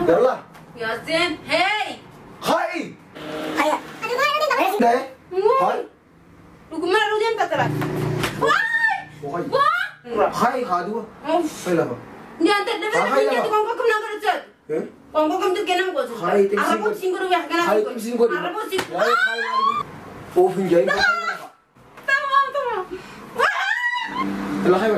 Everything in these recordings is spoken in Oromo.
Yalla. Yasin, hey. Hai. Deh. Hai. Dhuguma dhugeen tasara. Waay. Hai. Hai haadua. Hai lama. Nyaata dabala nyaata konko kam na godhu. Eh? Konko kam tu kenam godhu. Hai timsin. Arraboo siin godhu yaa kana. Hai timsin godhu. Arraboo siin. Hai hai. Of hin jain. Tamam tamam. La hai.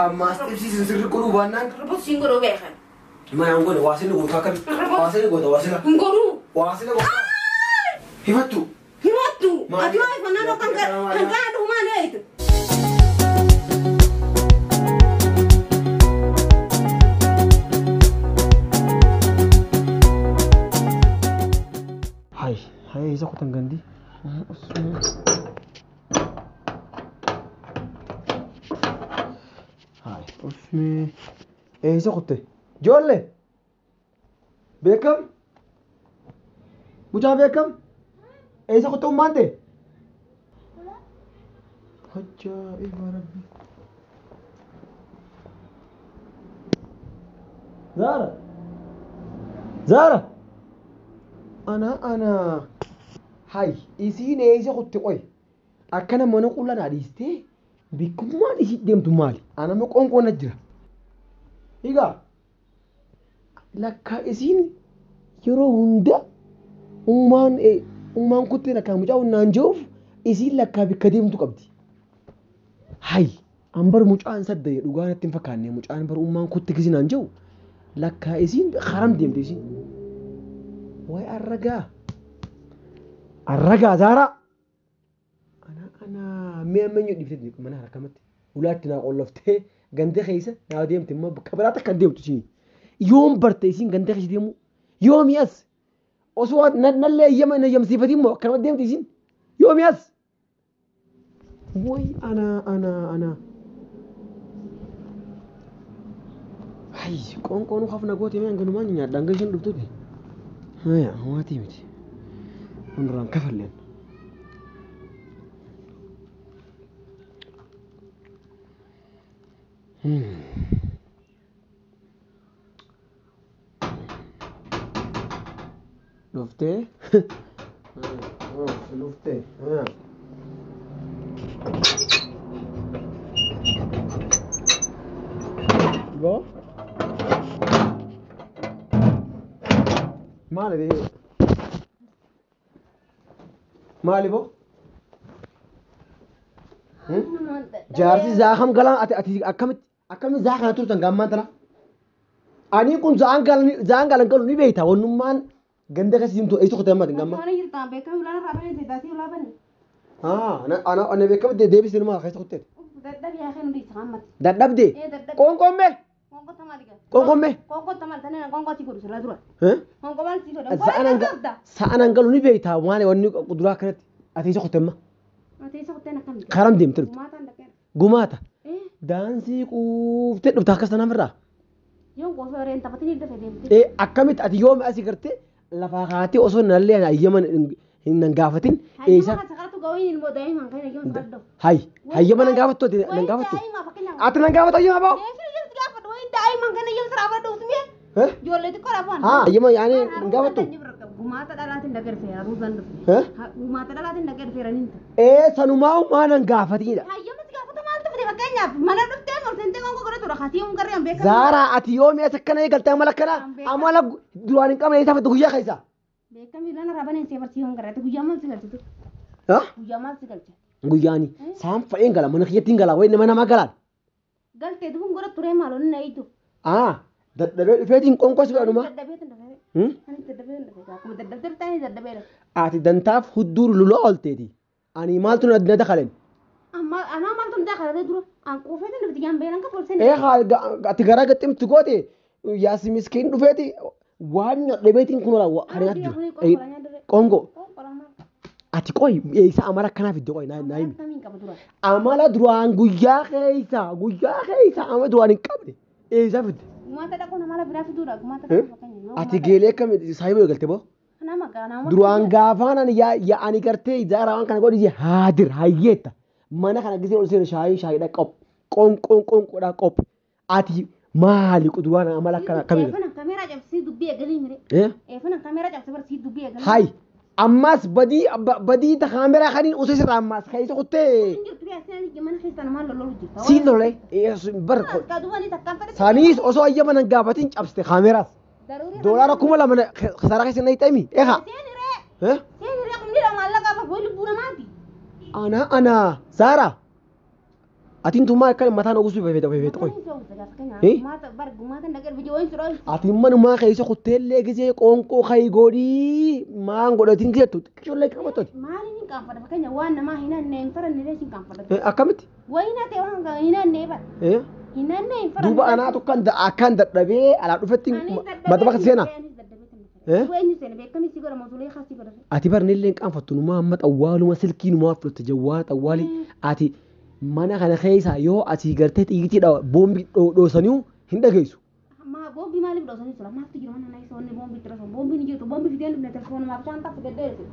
Ammas timsin sirri godhu baannaan. Arraboo siin godhu yaa kana. Ma yang godhu waasini godhu akkami? Waasini godhu waasina. Hin godhu. Waasina godhu. Himattu. Himattu. Ati waa ifannaan kan kan kan dhumaa ni eetu. Hai, hai isa kutan gandi. Hai, usmi. Isa kutte. Jolle. Bekam? Mucaa beekam? Eessa kutte ummaan ta'e? Ajaa'iba Rabbi. Zaara. Zaara. Ana ana. Hay, isiin eessa kutte qoy? Akkana mana qulla naa dhiistee bikkummaan isii deemtu maali? Ana ma qoonqoo na jira. Egaa lakka isiin yeroo hunda ummaan ummaan kuttee lakkaa mucaa naan jiruuf isiin lakkaa bikka deemtu qabdi. Hay, an bar mucaan sadda dhugaa natti hin fakkaanne mucaan bar ummaan kutte kisi naan jiru lakkaa isiin haram deemte isiin. Waay arragaa. Arragaa Zaaraa. Ana ana mi'a meenyu dhiiftee mana harkamatti ulaatti naa qolloftee ganda keessa naa deemte immoo bakka biraatti akka deemtu isiin. Yoom barte isiin ganda keessa deemu yoomi as osoo nallee eeyyama na eeyyamsiifatiin immoo akkanuma deemte isiin yoomi as. Way ana ana ana. Hay qoonqoon hafna goote mee hanganumaan nyaadhaan hanga isheen dhuftuuti. Haya waatii miti. Hunduraan kafalleen. Dhuftee? Dhuftee. Boo? Maali bee? Maali boo? Jaarsi zaakam galaan ati ati akkamitti akkamitti zaa kana turtan gammaan tana? Ani kun zaan galan galu ni beekta wannummaan ganda keessa deemtu eessa kutte ammaati gammaa? Mana jirtaan beekamu ulaan irraa banee taatee ulaa banee. Ah, ana ana beekamu deebisee numa keessa kutteet. Dadhabee yaa kennu dhiisa hammati. Dadhabdee? Qoonqoommee? Qoonqoo tamaali gaa. Qoonqoommee? Qoonqoo tamaali taneen qoonqoo si godhu sirraa dura. Qoonqoo maal si godha? Sa'aan galu ni beekta maali wanni duraa akkanatti ati eessa kutte amma? Ati eessa kutteen akkamitti? Karam deemte dhufte. Gumaataan dhaqeera. Gumaata. Daansii quuftee dhufte akkas tanaan irraa? Yoon qoosoo reen taphatanii dhufe deemte. Akkamitti ati yoom asii gartee lafaa kaatee osoo nallee hayyama hin gaafatin eessa? Hay, hayyama nan gaafattu ati nan gaafattu. Ati nan gaafattu hayyama ba'u. Haa, hayyama yaani nan gaafattu. Ee sanumaa maa nan gaafatinidha. Zaaraa ati yoomi as akkana eegaltee amala akkana amala duraan hin qabne eessa fiddu guyyaa keessa? Guyyaani saan fa'een gala mana kiyyatti hin gala wayi nama namaa galaan. Galtee dhufuun godha turee maaloo inni eeyyu. Ah dadhabee dhufeetiin qoonqoo si godhanuma. Ati dantaaf hudduu lulaa oolteeti. Ani maaltu na dakaleen? Anaa maaltu na dakalee dura? An quufeetiin dhufti yaan beelan ka tolseen. Ee ati garaa gaxximti goote yaasi miskiin dhufeeti waan dhabeetiin kun ola hariyaatu jiru. Qoonqoo. Ati qoy eessa amala akkanaa fidde qoy naa himi. Amala duraan guyyaa keessa amala duraan hin qabne eessa fidde. Ati geelee akkami saayiba eegalte boo? Duraan gaafaan ani ani gartee Zaaraa waan kana godhi haadir hayyeetta. Mana kana gisee ol seenu shaayii shaayiidha qop qoonqoon qoonqoodha qop. Ati maali duraan amala akkana akkamii? Kameera dubbii eegalee mire. Eefana kaameeraa cabse bara sii dubbii eegalee. Hay ammas badii badii ta kaameeraa kaniin osoo sirraa ammas keessa kuttee. Jirtu yaa mana keessa namaan lololu jirta. Siin lolee bar. Saniis osoo ayyama nan gaafatin cabsite kaameeraas. Doolaara 2000 kasaraa keessa na hixami. Eegaa. Seeniree. Seeniree kumni maallaqa qaba lubbuu namaati. Ana ana Saara. Atiin tumaa akka mataan ogusuu feete feete qoy. Ati manumaa keessa kutteellee gisee qoonqoo kayi godhii maan godhatiin jettu xiqqoollee qabatoti. Maaliin hin qaanfadha fakkeenya waan namaa hin hanne hin farannee hin qaanfadha. Akkamitti? Wayina ta'e waan hin hanne bara. Hin hanne hin faranne. Duuba anaatu akkan dadhabee alaa dhufetti madaba seenaa. Ati barnillee hin qaanfattu numaa amma xawwaaluma silkii numaa fudhatte jawwaa xawwaalii ati. Mana kana keessa yoo asii gartee xiyyitii boombii dhoosanii hin dhageessu. Boombii maaliif dhoosanii tura? Maaltu jira mana keessa wanni boombii itti dhoosan? Boombiin hin jirtu. Boombii fidee dhufne telefoona bishaan taaf fidee dheerese.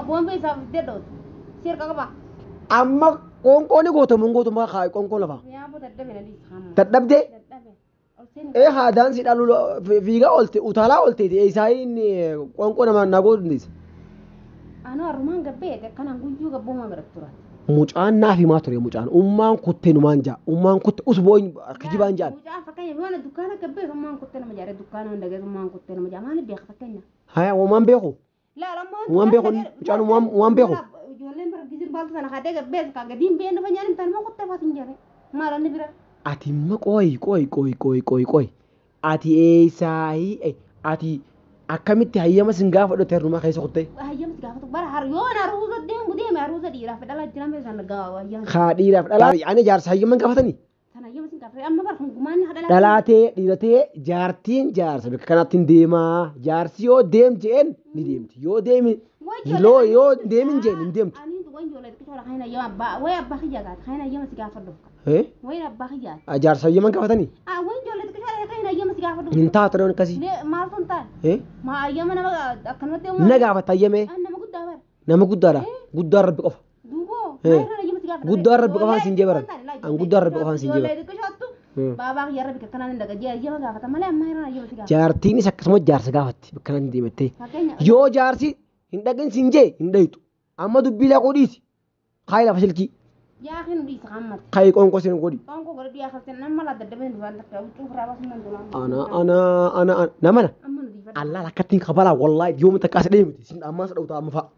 Boombii isaa fidee dhoosu. Seerqa qaba. Amma qoonqoo ni gootamu hin gootu maa qoonqoo lafa. Yaaboo dadhabe na dhiisa. Dadhabdee? Dadhabe. Ee haa daansii dhaalu fiigaa oolte utaalaa oolte isaa inni qoonqoo namaa naa gootu dandeessa. Anoo har'umaan gabbee akkanaan guyyuu gabboomaa bira tura. Mucaan naaf himaa ture mucaan ummaan kuttee numaan jaa ummaan kutte usboo kijibaan jaan. Mucaan fakkeenya waan dukkaana gabbee ummaan kuttee nama jaare dukkaana hunda geessu ummaan kuttee nama jaa maaliif beeka fakkeenya. Haya uumaan beeku. Uumaan beeku mucaan uumaan beeku. Ijoolleen bara gizir baaltu sana kaadee gabbee ka gadiin been dhufa nyaanin tan moo kuttee faasin jaare maal inni bira. Ati imma qoy qoy qoy qoy qoy qoy ati eessaayii ati akkamitti hayyama sin gaafadhu ternumaa keessa kuttee. Hayyama si gaafatu bara har yoo na haruusa deemu deeme haruusa dhiiraaf dhalaa jiran beekan hayyama. Haa dhiiraaf dhalaa ani jaarsa hayyama hin gaafatanii. Sana hayyama sin gaafate amma bara hungumaan haa dhalaa. Dhalaatee dhiiratee jaartiin jaarsa bakka kanatti hin deemaa jaarsi yoo deem jeen ni deemti yoo deemi loo yoo deemin jeen hin deemtu. Ani waan ijoollee xiqqoo kana hayyama abbaa wayi abbaa kiyyaa gaata kana hayyama si gaafadhu. Wayi abbaa kiyyaa. Jaarsa hayyama hin gaafatanii. Wayi ijoollee xiqqoo kana hayyama si gaafadhu. Hin taatu ta'uun akkasii. Maal sun ta'a? Ma hayyama nama akkanumatti. Na gaafata hayyamee. Nama guddaa bara. Nama guddaadha. Guddaan rabbi qofa. Duuboo. Guddaan rabbi qofaan siin jee baran. An guddaan rabbi qofaan siin jee baran. Jaartiinis akkasuma jaarsa gaafatti bakka kanatti deemattee. Yoo jaarsi hin dhaqin siin jee hin dhayitu. Amma dubbii laquu dhiisi. Kaayi lafa silkii. Kaayi qoonqoo seen godhi. Ana ana ana nama na. Allah akkattiin kabalaa wallaahi yooma takka as deemti siin ammaa sa dhawta amma fa'a.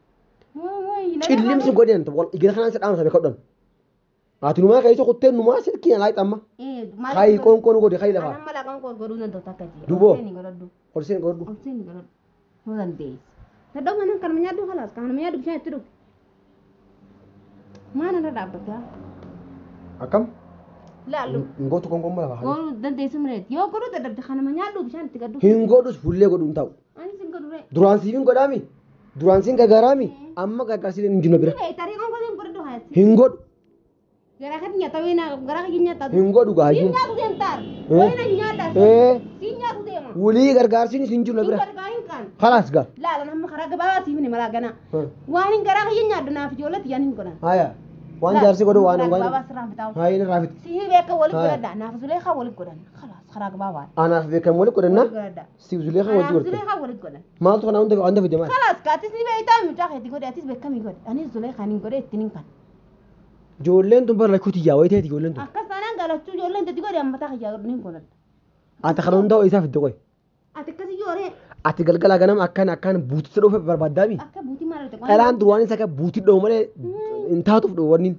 Cillimsi godhan igila kanaan si dhaamsa beekadhan. Ati numaa keessa kuttee numaa silkii alaa amma. Kaayi qoonqoo nu godhi kaayi lafa. Duuboo. Ol seen godhu. Akkam? Hin gootu qoonqoon lafa. Hin godhus fullee godhu hin ta'u. Duraan siif hin godhaami. Duraan siin gargaaraami. Amma gargaarsi hin jiru bira. Hin godhu. Hin godhu gaayyuu. Walii gargaarsiin hin jiru bira. Khalaas gaa. Haya. Waan jaarsi godhu waan waan. Haya inni raafit. Anaaf beekamu wali godhanna. Siif Zuleekaa wajji godhatte. Maaltu kana hunda hunda fide maal? Ijoolleen tun bara lakkuuti yaa wayiteeti ijoolleen tun. Ati kana hunda isaa fidde qoy. Ati galgala ganam akkan akkan buutitti dhufe barbaaddaami. Dhalaan duraan isa akka buutii dhoohu malee hin taatuuf dhoohu wanni.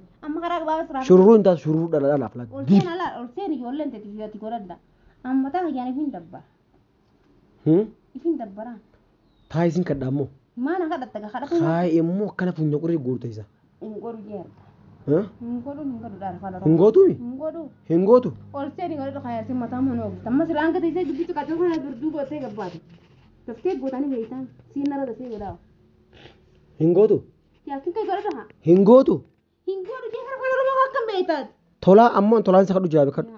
Shurruu hin taatu shurruu dhala dhalaaf laata. Taayi isin kadhaa immoo. Taayi immoo akkana funyoo qorri guurte isa. Hin gootuumi? Hin gootu? Hin gootu? Hin gootu? Tolaa ammoo tolaan isa kadhu jira beekadhu.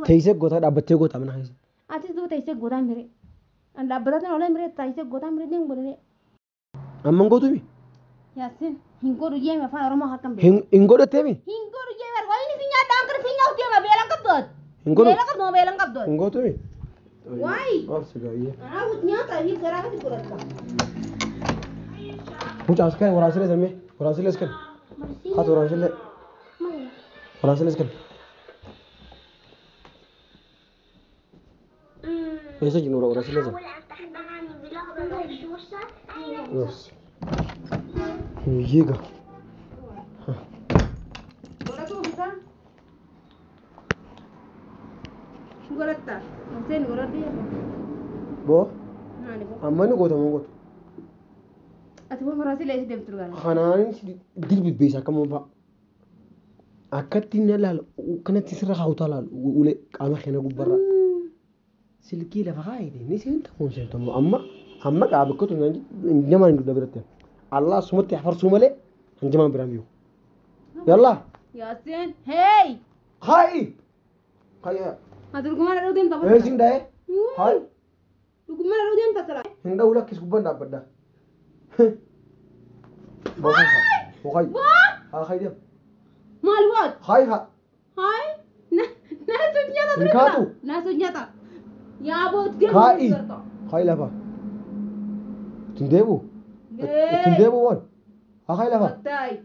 Teessee gootaa dhaabbattee gootaa mana keessa. Amma hin gootuumi? Hin godhatteemi? Hin godhu. Beela qabdu moo beela hin qabdu? Hin gootumi? Waay. Obsi gaayyee. Kanaafuu nyaata fi garaa gadi godhatta. Mucaas kan waraansilee sammee waraansilee kan haati waraansilee waraansilee kan eessa jiru waraansilee sana? Obsi. Yiga. Godhatu ofiisaa. Godhatta. Obseen godhadhu yaa. Boo Maali boo? amma ni goota moo gootu? Ati boo waraansilee si deemtu gaala. Kanaanin dilbibbeessa akka moonfaa. Akkatti na laalu kanatti sirra kaawwataa laalu ulee qaama keenya gubbarra. Silkii lafa kaayite ni seenta moo seenta moo amma amma dhaabakkatu namaan hin dudda biratti. Allah sumatti hafarsuu malee hanjamaan biraan biyu. Yallaa. Yaaseen hey! Haayi. Haayi. Ati dhugumaan dhadhuu deemta boo? Eessin dha'ee. Haayi. Dhugumaan dhadhuu deemta sila. Hin dha'u lakkis gubbaan dhaabbadha. Bookai. Boo! Haa hayi deem. Maal waat? Haayi haa. Haay! Naasuu nyaata Hin kaatu. Naasuu nyaata. Yaa boo deemu. Kaa'i. Haayi lafa. Ittiin deebi'u. Ittiin deebi'u waan. Haa hayi lafa. Taayi.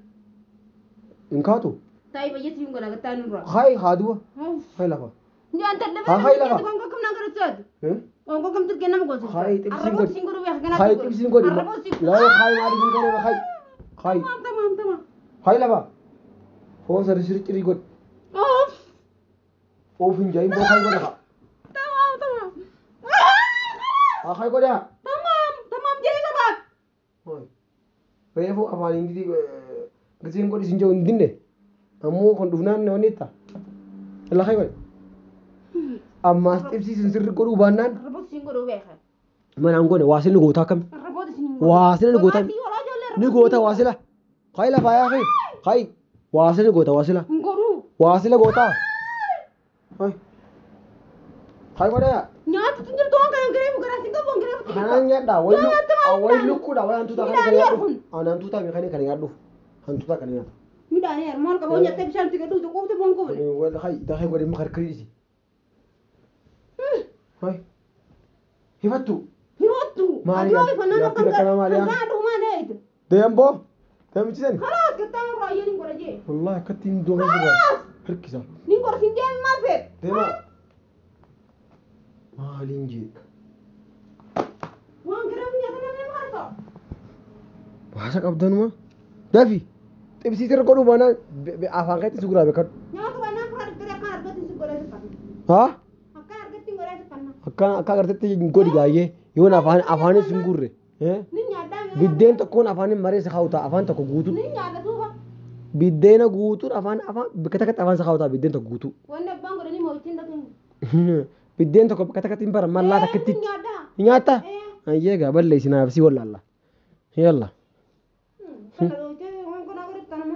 Hin kaatu. Taayi bayyatti hin godha gattaa nurra. Haayi haa du'a. Haayi lafa. Nyaata Haa hayi lafa. Qoonqoo kam naa godhatu? Qoonqoo kamtu kennama gosa? Haayi xibsiin godhi. Arraboo siin godhu beeka kanaa. Haayi xibsiin godhi. Arraboo siin. Laa haayi maaliif hin godhe haayi. Haayi. Tamam tamam tamam. Haayi lafa. Foon sirri sirri cirii godhi. Of. Oof hin jaayin boo haayi godha haa. Tamam tamam. Haa haayi godha. Tamam tamam jedhee sabaaf. Reefu afaan ingilizii giseen godhi sin jedhu hin dinne. Ammoo kun dhufnaan wanni itta. Laa haayi godhi. Ammaas xibsiisin sirri godhuu baannaan Arraboo siin godhu beeka. manaan goone waasilni gootaa akkami? Arraboo siin. Waasila ni goota. Ni goota waasila. Haayi lafa yaa haayi. Haayi waasila ni goota waasila. Hin godhu. Waasila goota. Haayi. Haayi godha. Nyaata tun jirtu waan kana gareefu garaa siin qabu waan gareefu. Kanaan nyaadha. Wayi lukkuudha. Wayi hantuuta kana kan nyaadhuuf. Ani hantuuta mi kana kan nyaadhuuf. Hantuuta kana nyaata. Midhaan yaa maal qabu nyaattee bishaan itti gadhuutu quufte boon quufne. Haayi daakee godhe amma karkariisi. Haayi. Hifattu. Himattu. Maali Aduu ifannaan yaatti akkam rakkanaa maali yaa? Hangaa dhumaan eeyite. Deemboo. Deemchisan. Kalaas gattaa nurraa ayyee ni godha jee. Wallahi akkatti hin doonaa jira. Hirkisa. Ni godha siin jee maal feet? Deemaa. Maaliin jee? Waan gareefu nyaata namni nama harka. Baasa qabdanuma. Dafi. Xibsii sirra godhuu baanaan afaan keetti si guraa beekadhu. Nyaata baannaan fara dhiftee akkaan argatti si godha sifanna. Haa? Akkaan argatti godha sifanna. Akka akka agartetti hin godhi gaayyee yoon afaan afaanis hin gurre. Ni nyaadhaa mi'a. Biddeen tokkoon afaanin maree si kaawwata afaan tokko guutuu. Ni nyaadha duuba. Biddeena guutuun afaan afaan bakka takkatti afaan si kaawwata biddeen tokko guutuu. Wanni abbaan godhanii moo'ichin dhaqee. Biddeen tokko bakka takkatti hin bara mallaa takkitti. Ni nyaadhaa. Nyaatta? Ayyee gaa balleessi naaf si wallaalla. Yalla. Kana dhootee waan kanaa godhatta nama.